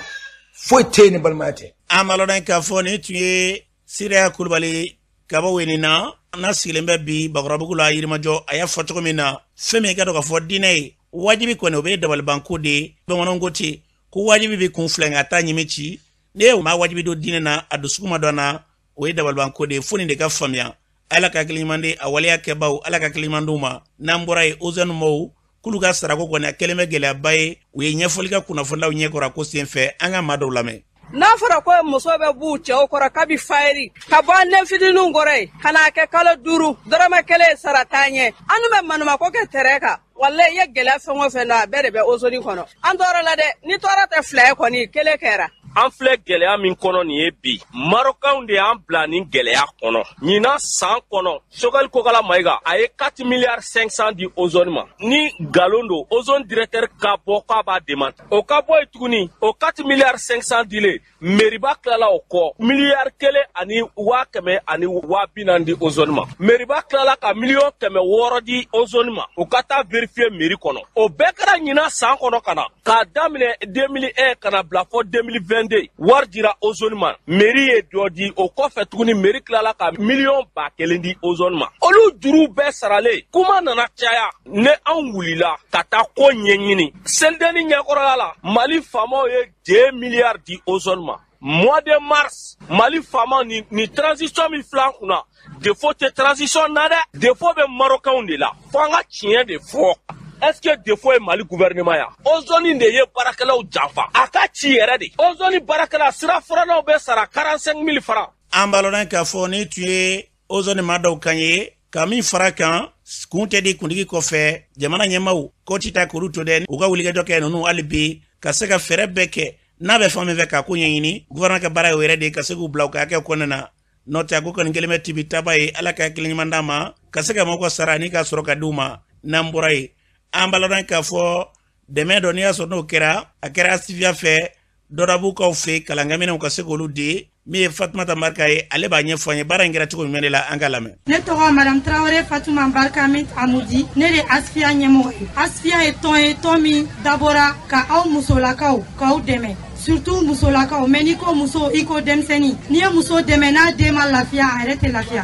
foyi tɛ yen ni balimaya tɛ. An b'a lɔn k'a fɔ nin tun ye Siriya Kulubali Ka bɔ yen na, n'a sigilen bɛ bi Bakɔrɔbugu la Yirimajɔ, a y'a fɔ cogo min na, fɛn min i ka dɔn k'a fɔ diinɛ ye wajibi kɔni, o bɛ dabalibanko de ye. Bamananw ko ten ko wajibi bɛ kun fila, nka a t'a ɲimi ci. Ne ye maa wajibi don diinɛ na, a dusukun ma dɔn na, o ye dabalibanko de ye. Fo nin de ka faamuya. Ala ka hakili ɲuman di a waleya kɛbaw, Ala ka hakili ɲuman d'u ma. N'an bɔra yen, Ozone mɔɔw k'olu ka sarako kɔni a kɛlen bɛ gɛlɛyaba ye. U ye ɲɛfɔli kɛ kunnafonilaw ɲɛkɔrɔ a ko senfɛ. An ka maa dɔw lamɛn. N'a fɔra ko muso bɛ b'u cɛw kɔrɔ kabi fayiri ka bɔ an den fitininw kɔrɔ yen ka n'a kɛ kalo 5 dɔrɔmɛ 1 sara t'an ɲɛ, an dun bɛ manumako kɛ tɛrɛ kan. Walayi, i ye gɛlɛya fɛn o fɛn na, a bɛɛ de bɛ Ozone kɔnɔ. An tɔɔrɔ la dɛ, ni tɔɔrɔ tɛ fila ye kɔni, kelen kɛra. An filɛ gɛlɛya min kɔnɔ nin ye bi, Marocains de y'an bila nin gɛlɛya kɔnɔ. Ɲinan san kɔnɔ, Choguel Kokalla Maïga a ye 4 milliards 500 di Ozone ma. Ni nkalon don, Ozone directeur ka bɔ k'a b'a demande. O ka bɔ yen tuguni, o 4 milliards 500 dilen, Meriba tilala o kɔ miliyari 1 ani 100 000 ani 40 000 di Ozone ma. Meriba tilala ka 600 000 miliyɔn di Ozone ma, o ka taa vérifier mairie kɔnɔ. O bɛɛ kɛra ɲinan san kɔnɔ ka na k'a daminɛ 2001 ka na bila fɔ 2022, wari dira Ozone ma, mairie ye dɔ di. O kɔfɛ tuguni, mairie tilala ka 1 000 000 miliyɔn di Ozone ma. Olu juruw bɛɛ saralen, kuma nana caya. Ne anw wulila ka taa ko ɲɛɲini selidenni ɲɛkɔrɔla la. Mali faamaw ye 2 milliards di Ozone ma mois de mars. Mali faamaw ni transition min filɛ an kunna, défaut tɛ transition na dɛ, défaut bɛ Marocains de la. Fo an ka tiɲɛ de fɔ. Est ce que défaut ye Mali gouvernement ya? Ozone de ye baarakɛlaw janfa, a ka ci yɛrɛ de. Ozone baarakɛla sira furannaw bɛ sara 45 000 francs. An b'a lɔn k'a fɔ ni tun ye Ozone maa dɔw kan ye ka min fara kan, kun tɛ di kuntigi kɔfɛ. Jamana ɲɛmaw ko ti ta k'olu to dɛ, u ka wulikajɔ kɛ ninnu hali bi ka se ka fɛɛrɛ bɛɛ kɛ n'a bɛ fɛn min fɛ k'a ko ɲɛɲini. Gouvernement ka baara ye o yɛrɛ de ye, ka se k'u bila u ka hakɛ kɔnɔna na. N'o tɛ, a ko kɔni kɛlen bɛ tibi taba ye. Ala ka hakili ɲuman d'a ma ka se ka mɔgɔw ka sara ani ka sɔrɔ ka di u ma. N'an bɔra yen, an b'a ladɔn k'a fɔ dɛmɛ dɔ n'i y'a sɔrɔ n'o kɛra, a kɛra Asifiya fɛ dɔdabukaw fɛ, kalankɛminɛnw ka se k'olu di. Min ye Fatumata Marika ye, ale b'a ɲɛfɔ an ye baara in kɛra cogo jumɛn de la. An ka lamɛn. Ne tɔgɔ Madame Tarawele Fatuma Barika Mint Amudi, ne de Asifiya ɲɛmɔgɔ ye. Asifiya ye tɔn ye, tɔn min dabɔra ka aw musolakaw k'aw dɛmɛ, surtout musolakaw. Mais n'i ko muso, i ko denmisɛnnin. N'i ye muso dɛmɛ, n'a den ma lafiya, a yɛrɛ tɛ lafiya.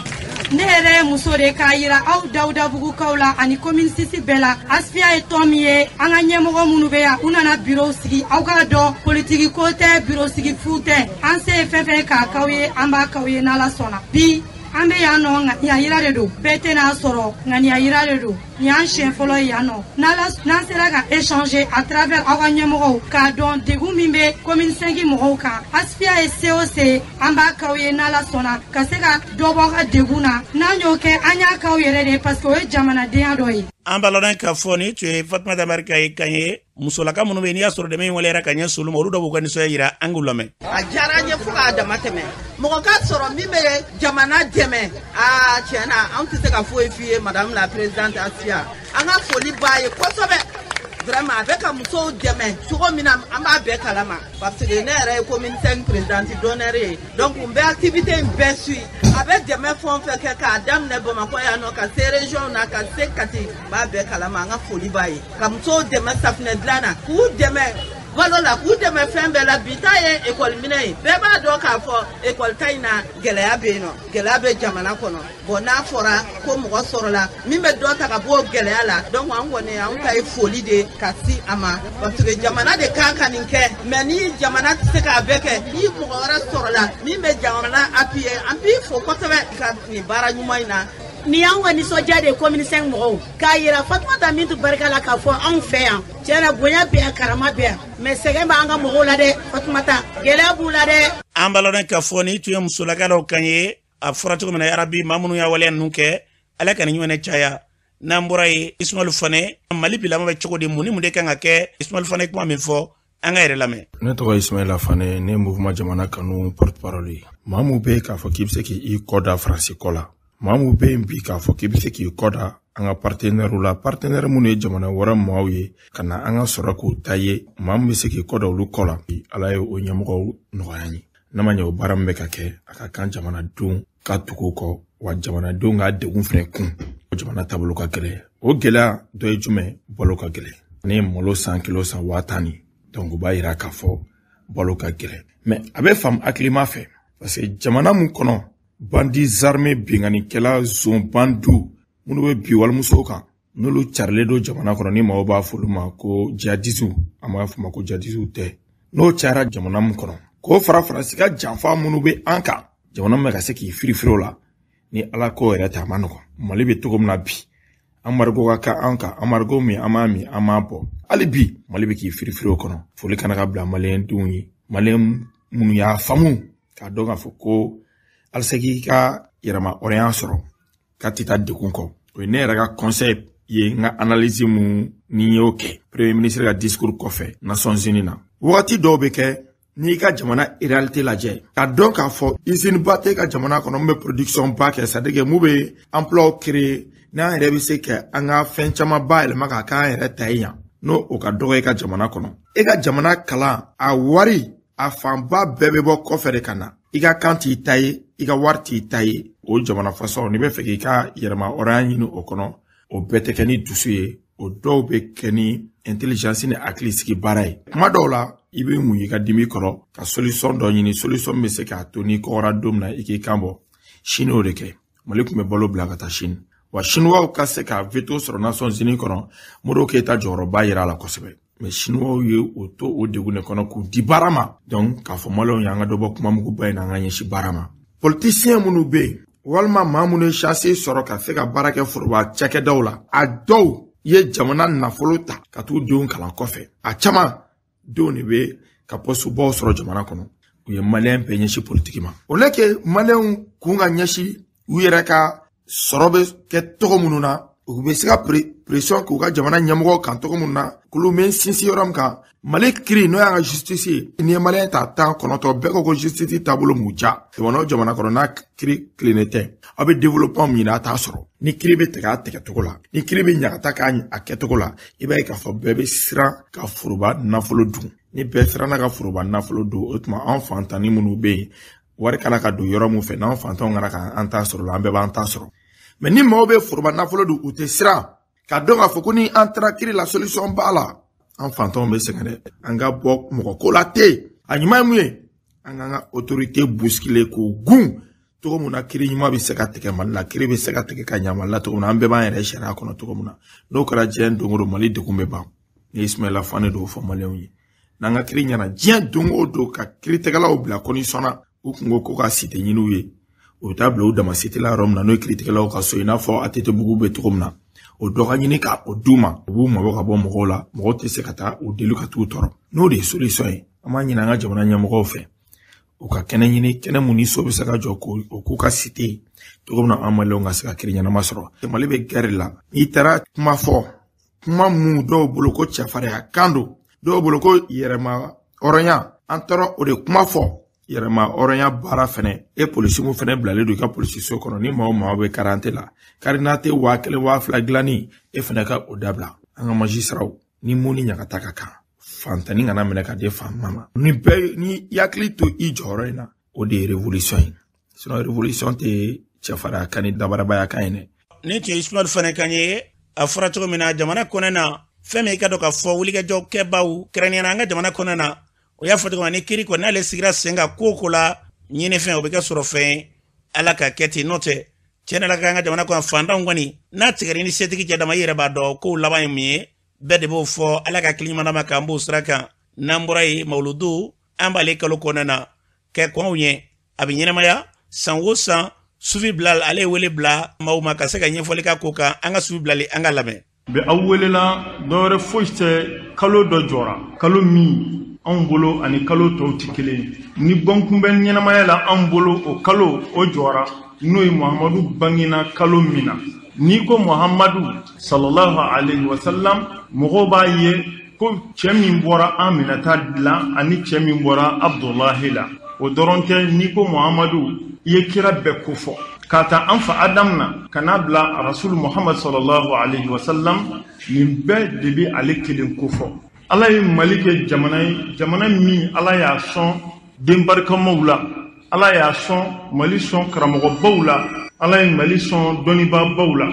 Ne yɛrɛ ye muso de, k'a yira aw Dawudabugukaw la ani commune 6 bɛɛ la, Asifiya ye tɔn min ye. An ka ɲɛmɔgɔ minnu bɛ yan, u nana bureau sigi. Aw k'a dɔn, politiki ko tɛ, bureau sigi fu tɛ. An se ye fɛn fɛn k'a k'aw ye, an b'a k'aw ye n'Ala sɔnna. Bi an bɛ yan nɔ, ŋaniya yira de don, bɛɛ tɛna sɔrɔ, ŋaniya yira de don. Nin y'an siɲɛ fɔlɔ ye yan nɔ. N'Ala n'an sera ka échanger à travers aw ka ɲɛmɔgɔw, k'a dɔn degun min bɛ commune 5 mɔgɔw kan, Asifiya ye se o se, an b'a k'aw ye n'Ala sɔnna, ka se ka dɔ bɔ aw ka degun na. N'an y'o kɛ, an y'a k'aw yɛrɛ de ye, parce que o ye jamanadenya dɔ ye. An b'a lɔn k'a fɔ ni tun ye Fatumata Marika ye kan ye, musolaka minnu bɛ yen n'i y'a sɔrɔ dɛmɛ in waleyara ka ɲɛsin olu ma, olu dɔw b'u ka nisɔndiya yira. An k'u lamɛn. A diyara an ye fo k'a dama tɛmɛ. Mɔgɔ ka sɔrɔ min bɛ jamana dɛmɛ, aa, tiɲɛ na, anw tɛ se ka foyi f'i ye, madame la présidente Asiya. An ka foli b'a ye kosɛbɛ. Vraiment, a bɛ ka musow dɛmɛ cogo min na, an b'a bɛɛ kalama, parce que ne yɛrɛ ye commune 5 présidente d'honneur ye. Donc n bɛ activité in bɛɛ suit. A bɛ dɛmɛ fɛn o fɛn kɛ, k'a daminɛ Bamakɔ yan nɔ ka se région na ka se Kati, n b'a bɛɛ kalama. An ka foli b'a ye, ka musow dɛmɛ safunɛ dilan na, k'u dɛmɛ balo la, k'u dɛmɛ fɛn bɛɛ la. Bi ta ye ekɔli minɛ ye. Bɛɛ b'a dɔn k'a fɔ ekɔli ta in na, gɛlɛya bɛ yen nɔ, gɛlɛya bɛ jamana kɔnɔ. Bon, n'a fɔra ko mɔgɔ sɔrɔla min bɛ dɔ ta ka bɔ o gɛlɛya la, donc an kɔni, an ta ye foli de ka si a ma, parce que jamana de kan ka nin kɛ. Mais ni jamana tɛ se k'a bɛɛ kɛ, ni mɔgɔ wɛrɛ sɔrɔla min bɛ jamana appuyer, an b'i fo kosɛbɛ ka nin baara ɲuman in na. Nin y'anw ka nisɔndiya de ye, commune 5 mɔgɔw k'a yira Fatumata Mintu barika la k'a fɔ anw fɛ yan, tiɲɛ na, bonya bɛ yan, karama bɛ yan, mais sɛgɛn b'an ka mɔgɔw la dɛ. Fatumata, gɛlɛya b'u la dɛ. An b'a lɔn k'a fɔ ni tun ye musolaka dɔw kan ye, a fɔra cogo min na, yarabi, maa minnu y'a waleya ninnu kɛ, Ala ka nin ɲɔgɔnɛ caya. N'an bɔra yen, Ismaɛl Fane, Mali bilama bɛ cogo di? Mun ni mun de kan ka kɛ? Ismaɛl Fane, kuma min fɔ, an ka yɛrɛ lamɛn. Ne tɔgɔ Ismaila Fane, ne mouvement Jamana Kanu porte parole ye. Maa mun bɛ yen k'a fɔ k'i bɛ se k'i kɔ da Faransi kɔ la, maa mun bɛ yen bi k'a fɔ k'i bɛ se k'i kɔ da an ka partenaire la, partenaire minnu ye jamana wɛrɛ maaw ye ka na an ka sɔrɔ k'u ta ye, maa min bɛ se k'i kɔ da olu kɔ la, Ala ye o ɲɛmɔgɔw nɔgɔya an ye. N'a ma ɲɛ, o baara min bɛ ka kɛ, a ka kan jamanadenw ka tugu o kɔ, wa jamanadenw ka degun fɛnɛ kun. Jamana taabolo ka gɛlɛn, o gɛlɛya dɔ ye jumɛn? Balo ka gɛlɛn. Ne ye malo san, kilo san 10 000 ni, donc o b'a yira k'a fɔ balo ka gɛlɛn. Mais a bɛ faamu hakilima fɛ, parce que jamana mun kɔnɔ Bandits armés binkannikɛla zon bandiw minnu bɛ bi walimusow kan, n'olu carilen don jamana kɔnɔ, ni maaw b'a fɔ olu ma ko jihadisiw, an b'a fɔ ma ko jihadisiw tɛ, n'o cayara jamana min kɔnɔ, k'o fara Faransi ka janfa minnu bɛ an kan, jamana min bɛ ka se k'i firifiri o la, ni Ala ko yɛrɛ tɛ, a ma nɔgɔn. Mali bɛ cogo min na bi, embargo ka kan an kan, embargo min an m'a min, an m'a bɔ, hali bi Mali bɛ k'i firifiri o kɔnɔ. Foli kana ka bila maliyɛn denw ye, maliyɛn minnu y'a faamu k'a dɔn k'a fɔ ko halisa k'i ka yɛrɛma hɔrɔnya sɔrɔ k'a tɛ taa degun kɔ. O ye ne yɛrɛ ka conseil ye, n ka analyse mun ni n y'o kɛ premier ministre ka discours kɔfɛ Nations Unies na. Wagati dɔw bɛ kɛ, n'i ka jamana réalité lajɛ, k'a dɔn k'a fɔ usine ba tɛ ka jamana kɔnɔ mun bɛ production ba kɛ, c'est à dire que mun bɛ emploi créer, n'an yɛrɛ bɛ se ka an ka fɛn caman bayɛlɛma k'a k'an yɛrɛ ta ye yan, n'o o ka dɔgɔ e ka jamana kɔnɔ. E ka jamana kalan a wari a fanba bɛɛ bɛ bɔ kɔfɛ de ka na, i ka kan t'i ta ye, i ka wari t'i ta ye. O jamana fasɔn, n'i bɛ fɛ k'i ka yɛrɛma hɔrɔnya ɲini o kɔnɔ, o bɛɛ tɛ kɛ ni dusu ye, o dɔw bɛ kɛ ni intelligence ni hakilisigi baara ye. Kuma dɔw la, i bɛ mun i ka dimi kɔrɔ ka solution dɔ ɲini, solution bɛ se k'a to n'i kɔgɔra don min na i k'i kan bɔ. Chine y'o de kɛ. Mali tun bɛ balo bila ka taa Chine, wa Chinois ka se ka veto sɔrɔ Nations Unies kɔnɔ, Modibo Keyita jɔyɔrɔba yira a la kosɛbɛ. Mais Chinois ye o to o degun de kɔnɔ k'u di baara ma. Donc k'a fɔ maliyɛnw ye, an ka dɔ bɔ kuma muguba in na, an ka ɲɛsin baara ma. Politicien minnu bɛ yen, walima maa minnu ye chance sɔrɔ ka se ka baara kɛ foroba cakɛdaw la, a dɔw ye jamana nafolo ta ka t'u denw kalan kɔfɛ. A caman denw de bɛ ka poste baw sɔrɔ jamana kɔnɔ. U ye maliyɛn bɛɛ ɲɛsin politiki ma, au lieu que maliyɛnw kun ka ɲɛsin u yɛrɛ ka sɔrɔ bɛ kɛ cogo minnu na, u bɛ se ka pression k'u ka jamana ɲɛmɔgɔw kan cogo minnu na, k'olu bɛ sinsin yɔrɔ min kan. Mali kiri, n'o y'an ka justice ye, n'i ye maliyɛn ta 19, bɛɛ ko ko justice taabolo m'u diya. Jamana o jamana kɔnɔ, n'a kiri tilennen tɛ, aw bɛ développement min ɲini, a t'a sɔrɔ. Ni kiri bɛ tigɛ a tigɛcogo la, ni kiri bɛ ɲagata k'a kɛcogo la, i b'a ye k'a fɔ bɛɛ bɛ siran ka foroba nafolo dun. Ni bɛɛ siranna ka foroba nafolo dun, o tuma an fantanni minnu bɛ yen, wari kana ka don yɔrɔ min fɛ, n'an fantanw kana k'an ta sɔrɔ la, an bɛɛ b'an ta sɔrɔ. Mais ni maaw bɛ foroba nafolo dun, u tɛ siran k'a dɔn k'a fɔ ko ni an taara kiri la, solution b'a la. An fantanw bɛ sɛgɛn dɛ. An ka bɔ mɔgɔ ko la ten. A ɲuman ye mun ye? An k'an ka autorité bousculer k'o gun cogo min na kiri ɲuman bɛ se ka tigɛ Mali la, kiri bɛ se ka tigɛ ka ɲa Mali la cogo min na, an bɛɛ b'an yɛrɛ sariya kɔnɔ cogo min na. N'o kɛra, diɲɛ don o don Mali degun bɛ ban. Ni Ismaila Fane dɔw fɔ maliyɛnw ye, n'an ka kiri ɲɛna diɲɛ don o don, ka kiritigɛlaw bila condition na, u kun ko ko ka cité ɲini u ye, u bɛ taa bila u dama cité la yɔrɔ min na, n'o ye kiritigɛlaw ka so, i n'a fɔ ATT-bugu bɛ cogo min na, o dɔ ka ɲini ka o d'u ma, u b'u mabɔ ka bɔ mɔgɔw la, mɔgɔw tɛ se ka taa u deli ka t'u tɔɔrɔ. N'o de ye solution ye, an b'a ɲini an ka jamana ɲɛmɔgɔw fɛ, u ka kɛnɛ ɲini, kɛnɛ mun ni so bɛ se ka jɔ k'o k'u ka cité cogo min na, an maliyɛnw ka se ka kiri ɲɛnama sɔrɔ. Mali bɛ guerre la. N'i taara kuma fɔ, kuma mun dɔw bolo ko cɛfarinya kan don, dɔw bolo ko yɛrɛma hɔrɔnya, an taara o de kuma fɔ. Yɛrɛma hɔrɔnya baara fɛnɛ, e polisi mun fɛnɛ bilalen don i ka polisiso kɔnɔ, ni maa o maa bɛ carte la, carte 1000, 2000 dilanni, e fɛnɛ ka o dabila. An ka magistratw ni mun ni ɲagata ka kan, fantanni kana minɛ ka di faama ma. Ni bɛɛ ni i hakili to i jɔyɔrɔ in na, o de ye révolution ye. Sinon révolution tɛ cɛfarinya kan ni dabarabaya kan ye dɛ. Ni tun ye Ismaël fana kan ye, a fɔra cogo min na jamana kɔnɔ na, fɛn min i ka dɔn k'a fɔ wulikajɔ kɛbaw kɛrɛnkɛrɛnnenya an ka jamana kɔnɔ na, o y'a fɔ cogo min na, ni kiri kɔni n'ale sigira sen kan ko o ko la, ɲinifɛn o bɛ kɛ sɔrɔ fɛn ye. Ala ka kɛ ten, n'o tɛ tiɲɛ na, Ala ka an ka jamana kɔnɔ fantanw kɔni n'a tigɛra ni setigi cɛ dama, i yɛrɛ b'a dɔn kow laban ye mun ye. Bɛɛ de b'o fɔ, Ala ka hakili ɲuman d'an ma k'an b'o sira kan. N'an bɔra yen, mawuludu an b'ale kalo kɔnɔna na kɛ kɔnw ye, a bɛ ɲɛnamaya san o san. Sufi Bilal, ale ye wele bila maaw ma ka se ka ɲɛfɔli k'a ko kan. An ka Sufi Bilal, an ka lamɛn. Bɛ aw welela, dɔwɛrɛ foyi tɛ, kalo dɔ jɔra, kalo min anw bolo ani kalo tɔw tɛ kelen ye, ni bɔnkunbɛn ɲɛnamaya la anw bolo, o kalo o jɔra, n'o ye Muhamadu bangena kalo min na. N'i ko Muhamadu sallallahu alaihi wasallam, mɔgɔw b'a ye ko cɛ min bɔra Aminata la ani cɛ min bɔra Abdulahi la, o dɔrɔn tɛ. N'i ko Muhamadu, i ye kira bɛɛ kofɔ, k'a ta an fa Adamu na ka n'a bila Rasulu Muhamad sallallahu alaihi wasallam, nin bɛɛ de bɛ ale kelen kofɔ. Ala ye Mali kɛ jamana ye, jamana min Ala y'a sɔn den barikamaw la, Ala y'a sɔn Mali sɔn karamɔgɔbaw la, Ala ye Mali sɔn dɔnnibaabaw la.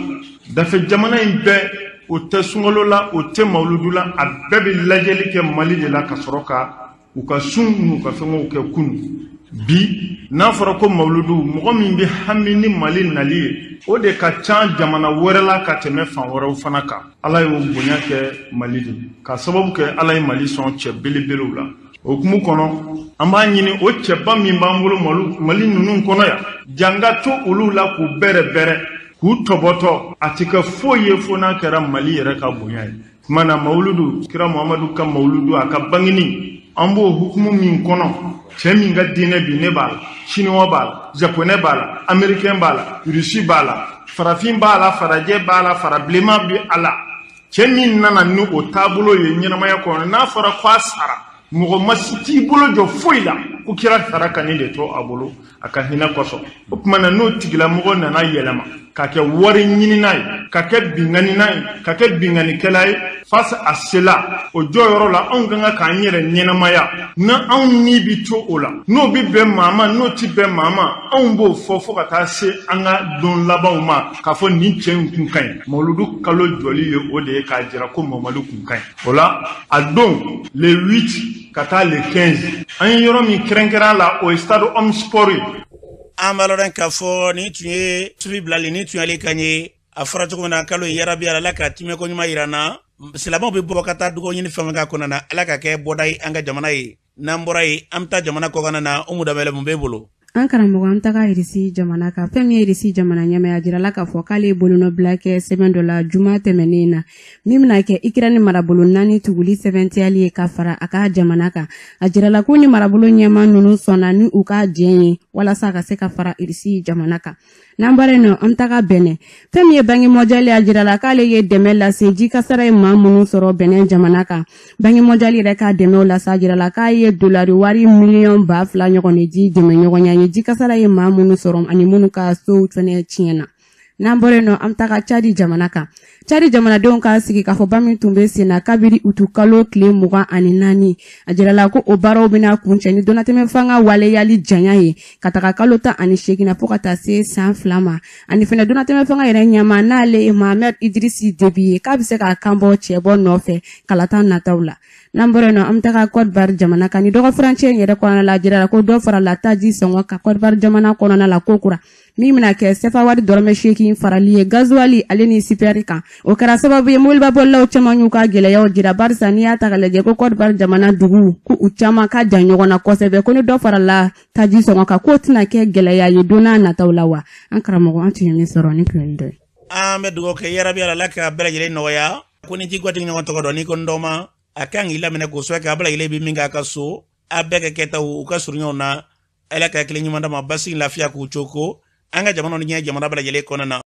Dafɛ jamana in bɛɛ, o tɛ sunkalo la, o tɛ mawuludu la, a bɛɛ bɛ lajɛli kɛ Mali de la, ka sɔrɔ ka u ka sun n'u ka fɛngɛw kɛ kunu. Bi n'a fɔra ko mawuludu, mɔgɔ min bɛ hami ni Mali nali ye, o de ka ca jamana wɛrɛ la ka tɛmɛ fan wɛrɛw fana kan. Ala y'o bonya kɛ Mali de ka sababu kɛ Ala ye Mali sɔn cɛ belebelew la. O hukumu kɔnɔ, an b'a ɲini o cɛba min b'an bolo Mali ninnu kɔnɔ yan, janga to olu la k'u bɛrɛ bɛrɛ, k'u tɔbɔtɔ. A tɛ kɛ foyi ye fo n'a kɛra Mali yɛrɛ ka bonya ye. Tuma na mawuludu, kira Muhamadu ka mawuludu, a ka bangeni, an b'o hukumu min kɔnɔ, cɛ min ka diinɛ bi, ne b'a la, chinois b'a la, japonais b'a la, américain b'a la, russe b'a la, farafin b'a la, farajɛ b'a la, farabilenman bɛ a la. Cɛ min nana ni o taabolo ye ɲɛnamaya kɔnɔ, n'a fɔra ko a sara, mɔgɔ ma si t'i bolo jɔ foyi la ko kira sara ka nin de to a bolo a ka hinɛ kosɔn. O tuma na, n'o tigilamɔgɔ nana yɛlɛma ka kɛ wari ɲinina ye, ka kɛ binkanina ye, ka kɛ binkannikɛla ye, face à cela, o jɔyɔrɔ la, anw ka kan k'an yɛrɛ ɲɛnamaya. N'anw ni bi to o la, n'o bi bɛn maa ma, n'o ti bɛn maa ma, anw b'o fɔ fo ka taa se an ka don labanw ma k'a fɔ nin cɛ in kun ka ɲi. Mawuludu kalo jɔli ye o de ye k'a jira ko Mamadu kun ka ɲi. O la, a don le 8 ka taa le 15, an ye yɔrɔ min kɛrɛnkɛrɛn la, o ye stade Omnisport ye. An b'a lɔn k'a fɔ nin tun ye Sufi Bilali, nin tun y'ale kan ye. A fɔra cogo min na, kalo in, yarabi Ala ka timɛko ɲuman yira n na. Silamɛw bɛ bɔ ka taa dugawu ɲini fɛn fɛn k'a kɔnɔna na, Ala ka kɛ bɔda ye an ka jamana ye. N'an bɔra yen, an bɛ taa jamana kɔkanna na. Umu Danbɛlɛ, mun b'e bolo? An karamɔgɔ, an taga Irisi jamana kan. Fɛn min ye Irisi jamana ɲɛmaya jirala k'a fɔ k'ale ye bolonɔbila kɛ sɛbɛn dɔ la juma tɛmɛnen na, min bɛna kɛ Ikirɛni marabolo naani tuguli sɛbɛntiyali ye ka fara a ka jamana kan. A jirala ko ni marabolo ɲɛma ninnu sɔnna ni u ka jɛn ye walasa ka se ka fara Irisi jamana kan. N'an bɔra yen nɔ, an taga Bɛnɛ. Fɛn min ye Banque mondiale, a jirala k'ale ye dɛmɛ lase ji kasara ye maa minnu sɔrɔ Bɛnɛ jamana kan. Banque mondiale yɛrɛ ka dɛmɛw lase, a jirala k'a ye dolari wari miliyɔn 2000 ɲɔgɔn de di dɛmɛ ɲɔgɔnya ye ji kasara ye maa minnu sɔrɔ ani minnu ka sow fɛnɛ tiɲɛna. N'an bɔra yen nɔ, an taga Cadi jamana kan. Cadi jamanadenw ka sigi k'a fɔ ba min tun bɛ sen na kabiri utu kalo tile 24, a jirala ko o baaraw bɛna kuncɛ ni dɔnnatɛmɛ fanga waleyali janya ye ka taga kalo 18 na fo ka taa se san 2 ma. Ani fɛnɛ, dɔnnatɛmɛ fanga yɛrɛ ɲɛma, n'ale ye Mohamed Idrisi Debi ye, k'a bɛ se k'a kan bɔ cɛbɔ nɔfɛ kalata nataw la. N'an bɔra yen nɔ, an bɛ taga Côte d'Ivoire jamana kan. Ni dɔgɔ furancɛ in yɛrɛ kɔnɔna la, a jirala ko dɔ farala taji sɔngɔ kan Côte d'Ivoire jamana kɔnɔna la ko kura, min bɛna kɛ sefa wari dɔrɔmɛ 8 farali ye gazuwali ale ni super kan. O kɛra sababu ye mobilibabolilaw caman y'u ka gɛlɛyaw jira, barisa n'i y'a ta ka lajɛ ko Côte d'Ivoire jamana dugu ko u caman ka jan ɲɔgɔn na kosɛbɛ, ko ni dɔ farala taji sɔngɔ kan, k'o tɛna kɛ gɛlɛya ye don n'a nataw la wa. An karamɔgɔ, an tun ye min sɔrɔ ni tun ye dɔ ye. An bɛ dugawu kɛ, yarabi Ala ka bɛɛ lajɛlen nɔgɔya. Ko ni ji gatigi ɲɔgɔn tɔgɔ dɔn, n'i ko n dɔ ma, a kan k'i laminɛ kosɛbɛ k'a bɛɛ lajɛlen bɛ min k'a ka so, a bɛɛ ka kɛtaw u ka surun ɲɔgɔn na. Ala ka hakili ɲuman d'a ma, basi lafiya k'u coko an ka jamana ni diɲɛ jamana bɛɛ lajɛlen kɔnɔna na.